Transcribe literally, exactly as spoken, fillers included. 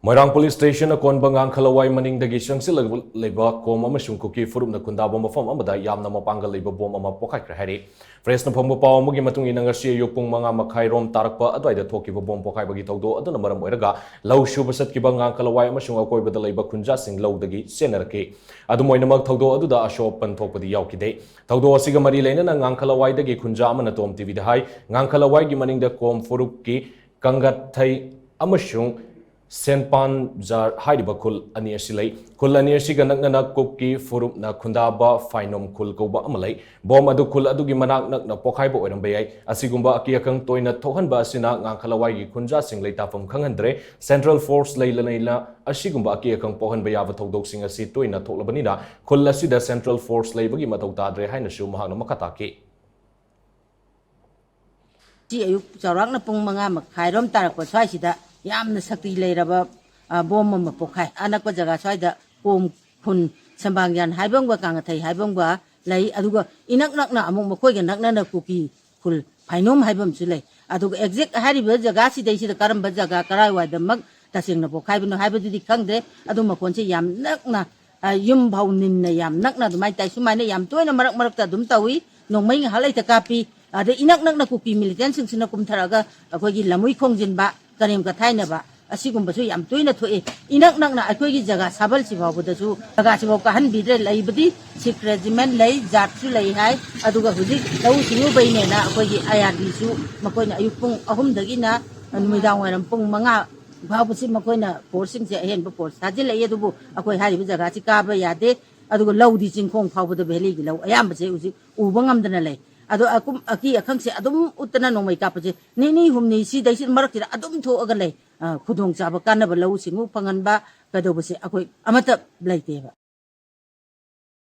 ꯃꯣꯏꯔꯥꯡ police station ꯑꯀꯣꯟꯕ ꯉꯥꯡꯈꯂꯋꯥꯏ ꯃꯅꯤꯡꯗꯒꯤ ꯆꯪꯁꯤꯜꯂꯒ ꯂꯩꯕ ꯀꯣꯝ ꯑꯃꯁꯨꯡ ꯀꯨꯀꯤ ꯐꯨꯔꯨꯞꯅ ꯈꯨꯟꯗꯥꯕ ꯃꯐꯝ ꯑꯃꯗ ꯌꯥꯝꯅ ꯃꯄꯥꯡꯒꯜ ꯂꯩꯕ ꯕꯣꯝ ꯑꯃ ꯄꯣꯈꯥꯏꯈ꯭ꯔꯦ ꯍꯥꯏꯔꯤ꯫ ꯄ꯭ꯔꯦꯁꯅ ꯐꯪꯕ ꯄꯥꯎ ꯑꯃꯒꯤ ꯃꯇꯨꯡ ꯏꯟꯅ, ꯉꯁꯤ ꯑꯌꯨꯛ ꯄꯨꯡ ꯃꯉꯥ ꯃꯈꯥꯏ ꯔꯣꯝ ꯇꯥꯔꯛꯄ ꯑꯗꯨꯋꯥꯏꯗ ꯊꯣꯛꯈꯤꯕ ꯕꯣꯝ ꯄꯣꯈꯥꯏꯕꯒꯤ ꯊꯧꯗꯣꯛ ꯑꯗꯨꯅ ꯃꯔꯝ ꯑꯣꯏꯔꯒ ꯂꯧ ꯁꯨꯕ ꯆꯠꯈꯤꯕ ꯉꯥꯡꯈꯂꯋꯥꯏ ꯑꯃꯁꯨꯡ ꯑꯀꯣꯏꯕꯗ ꯂꯩꯕ ꯈꯨꯟꯖꯥꯁꯤꯡ ꯂꯧꯗꯒꯤ ꯆꯦꯟꯅꯔꯛꯈꯤ꯫ ꯑꯗꯨꯝ ꯑꯣꯏꯅꯃꯛ, ꯊꯧꯗꯣꯛ ꯑꯗꯨꯗ ꯑꯁꯣꯛ ꯑꯄꯟ ꯊꯣꯛꯄꯗꯤ ꯌꯥꯎꯈꯤꯗꯦ꯫ ꯊꯧꯗꯣꯛ ꯑꯁꯤꯒ ꯃꯔꯤ ꯂꯩꯅꯅ ꯉꯥꯡꯈꯂꯋꯥꯏꯗꯒꯤ ꯈꯨꯟꯖꯥ ꯑꯃꯅ ꯇꯣꯝ ꯇꯤꯚꯤꯗ ꯍꯥꯏ, ꯉꯥꯡꯈꯂꯋꯥꯏꯒꯤ ꯃꯅꯤꯡꯗ ꯀꯣꯝ ꯐꯨꯔꯨꯞꯀꯤ ꯀꯪꯒꯠꯊꯩ ꯑꯃꯁꯨꯡ ꯁꯦꯟꯄꯥꯟꯖꯥꯔ ꯍꯥꯏꯔꯤꯕ ꯈꯨꯜ ꯑꯅꯤ ꯑꯁꯤ ꯂꯩ꯫ ꯈꯨꯜ ꯑꯅꯤ ꯑꯁꯤꯒ ꯅꯛꯅꯅ ꯀꯨꯀꯤ ꯐꯨꯔꯨꯞꯅ ꯈꯨꯟꯗꯥꯕ ꯐꯥꯏꯅꯣꯝ ꯈꯨꯜ ꯀꯧꯕ ꯑꯃ ꯂꯩ꯫ ꯕꯣꯝ ꯑꯗꯨ ꯈꯨꯜ ꯑꯗꯨꯒꯤ ꯃꯅꯥꯛ ꯅꯛꯅ ꯄꯣꯈꯥꯏꯕ ꯑꯣꯏꯔꯝꯕ ꯌꯥꯏ꯫ ꯑꯁꯤꯒꯨꯝꯕ ꯑꯀꯤ ꯑꯈꯪ ꯇꯣꯏꯅ ꯊꯣꯛꯍꯟꯕ ꯑꯁꯤꯅ ꯉꯥꯡꯈꯂꯋꯥꯏꯒꯤ ꯈꯨꯟꯖꯥꯁꯤꯡ ꯂꯩꯇꯥꯐꯝ ꯈꯪꯍꯟꯗ꯭ꯔꯦ꯫ ꯁꯦꯟꯇ꯭ꯔꯦꯜ ꯐꯣꯔꯁ ꯂꯩꯅ ꯂꯩꯅ ꯑꯁꯤꯒꯨꯝꯕ ꯑꯀꯤ ꯑꯈꯪ ꯄꯣꯛꯍꯟꯕ ꯌꯥꯕ ꯊꯧꯗꯣꯛꯁꯤꯡ ꯑꯁꯤ ꯇꯣꯏꯅ ꯊꯣꯛꯂꯕꯅꯤꯅ, ꯈꯨꯜ ꯑꯁꯤꯗ ꯁꯦꯟꯇ꯭ꯔꯦꯜ ꯐꯣꯔꯁ ꯂꯩꯕꯒꯤ ꯃꯊꯧ ꯇꯥꯗ꯭ꯔꯦ ꯍꯥꯏꯅꯁꯨ ꯃꯍꯥꯛꯅ ꯃꯈꯥ ꯇꯥꯈꯤ꯫ ꯉꯁꯤ ꯑꯌꯨꯛ ꯆꯥꯎꯔꯥꯛꯅ ꯄꯨꯡ ꯃꯉꯥ ꯃꯈꯥꯏꯔꯣꯝ ꯇꯥꯔꯛꯄ ꯁ꯭ꯋꯥꯏꯁꯤꯗ ꯌꯥꯝꯅ ꯁꯛꯇꯤ ꯂꯩꯔꯕ, ꯑ, ꯕꯣꯝ ꯑꯃ ꯄꯣꯛꯈꯥꯏ꯫ ꯑꯅꯛꯄ ꯖꯒꯥ ꯁ꯭ꯋꯥꯏꯗ ꯀꯣꯝ ꯈꯨꯟ ꯁꯦꯝꯕꯥꯡꯖꯥꯟ ꯍꯥꯏꯕ ꯑꯃꯒ ꯀꯥꯡꯉꯊꯩ ꯍꯥꯏꯕ ꯑꯃꯒ ꯂꯩ꯫ ꯑꯗꯨꯒ ꯏꯅꯛ ꯅꯛꯅ ꯑꯃꯨꯛ ꯃꯈꯣꯏꯒ ꯅꯛꯅꯅ ꯀꯨꯀꯤ ꯈꯨꯜ ꯐꯥꯏꯅꯣꯝ ꯍꯥꯏꯕ ꯑꯃꯁꯨ ꯂꯩ꯫ ꯑꯗꯨꯒ exact ꯍꯥꯏꯔꯤꯕ ꯖꯒꯥꯁꯤꯗꯩꯁꯤꯗ ꯀꯔꯝꯕ ꯖꯒꯥ, ꯀꯔꯥꯏꯋꯥꯏꯗꯃꯛ ꯇꯁꯦꯡꯅ ꯄꯣꯛꯈꯥꯏꯕꯅꯣ ꯍꯥꯏꯕꯗꯨꯗꯤ ꯈꯪꯗ꯭ꯔꯦ꯫ ꯑꯗꯨ ꯃꯈꯣꯟꯁꯦ ꯌꯥꯝ ꯅꯛꯅ, ꯑ, ꯌꯨꯝ ꯐꯥꯎ ꯅꯤꯟꯅ ꯌꯥꯝ ꯅꯛꯅ ꯑꯗꯨꯃꯥꯏꯅ ꯇꯥꯏ꯫ ꯁꯨꯃꯥꯏꯅ ꯌꯥꯝ ꯇꯣꯏꯅ ꯃꯔꯛ ꯃꯔꯛꯇ ꯑꯗꯨꯝ ꯇꯧꯏ꯫ ꯅꯣꯡꯃꯩ ꯉꯥꯏꯍꯥꯛ ꯂꯩꯇ ꯀꯥꯞꯄꯤ꯫ ꯑꯗꯩ ꯏꯅꯛ ꯅꯛꯅ ꯀꯨꯀꯤ ꯃꯤꯂꯤꯇꯦꯟꯁꯤꯡꯁꯤꯅ ꯀꯨꯝꯊꯔꯛꯑꯒ ꯑꯩꯈꯣꯏꯒꯤ ꯂꯝꯃꯨꯏ ꯈꯣꯡꯖꯤꯟꯕ, ꯀꯔꯦꯝ ꯀꯊꯥꯏꯅꯕ, ꯑꯁꯤꯒꯨꯝꯕꯁꯨ ꯌꯥꯝ ꯇꯣꯏꯅ ꯊꯣꯛꯏ꯫ ꯏꯅꯛ ꯅꯛꯅ ꯑꯩꯈꯣꯏꯒꯤ ꯖꯒꯥ ꯁꯥꯕꯜꯁꯤ ꯐꯥꯎꯕꯗꯁꯨ, ꯖꯒꯥꯁꯤꯐꯥꯎ ꯀꯥꯍꯟꯕꯤꯗ꯭ꯔꯦ꯫ ꯂꯩꯕꯗꯤ ꯁꯤꯈ ꯔꯦꯖꯤꯃꯦꯟ ꯂꯩ, ꯖꯥꯠꯁꯨ ꯂꯩ ꯍꯥꯏ꯫ ꯑꯗꯨꯒ ꯍꯧꯖꯤꯛ ꯂꯧꯎ ꯁꯤꯡꯎꯕꯩꯅꯦꯅ ꯑꯩꯈꯣꯏꯒꯤ ꯑꯥꯏ ꯑꯥꯔ ꯗꯤꯁꯨ ꯃꯈꯣꯏꯅ ꯑꯌꯨꯛ ꯄꯨꯡ ꯑꯍꯨꯝꯗꯒꯤꯅ ꯅꯨꯃꯤꯗꯥꯡ ꯋꯥꯏꯔꯝ ꯄꯨꯡ ꯃꯉꯥ ꯐꯥꯎꯕꯁꯤ ꯃꯈꯣꯏꯅ ꯐꯣꯔꯁꯁꯤꯡꯁꯦ ꯑꯍꯦꯟꯕ ꯐꯣꯔꯁ ꯊꯥꯖꯤꯜꯂꯛꯏ꯫ ꯑꯗꯨꯕꯨ ꯑꯩꯈꯣꯏ ꯍꯥꯏꯔꯤꯕ ꯖꯒꯥꯁꯤ ꯀꯥꯕ ꯌꯥꯗꯦ꯫ ꯑꯗꯨꯒ ꯂꯧꯗꯤ ꯆꯤꯡꯈꯣꯡ ꯐꯥꯎꯕꯗ ꯚꯦꯂꯤꯒꯤ ꯂꯧ ꯑꯌꯥꯝꯕꯁꯦ ꯍꯧꯖꯤꯛ ꯎꯕ ꯉꯝꯗꯅ ꯂꯩ꯫ ꯑꯗꯣ ꯑꯀꯨꯝ-, ꯑꯀꯤ ꯑꯈꯪꯁꯦ ꯑꯗꯨꯝ ꯎꯠꯇꯅ ꯅꯣꯡꯃꯩ ꯀꯥꯞꯄꯁꯦ ꯅꯤꯅꯤ ꯍꯨꯝꯅꯤ ꯁꯤꯗꯩꯁꯤ ꯃꯔꯛꯁꯤꯗ ꯑꯗꯨꯝ ꯊꯣꯛꯑꯒ ꯂꯩ꯫ ꯑ, ꯈꯨꯗꯣꯡꯆꯥꯕ ꯀꯥꯟꯅꯕ ꯂꯧꯎ ꯁꯤꯡꯎ ꯐꯪꯍꯟꯕ ꯀꯩꯗꯧꯕꯁꯦ ꯑꯩꯈꯣꯏ ꯑꯃꯠꯇ ꯂꯩꯇꯦꯕ꯫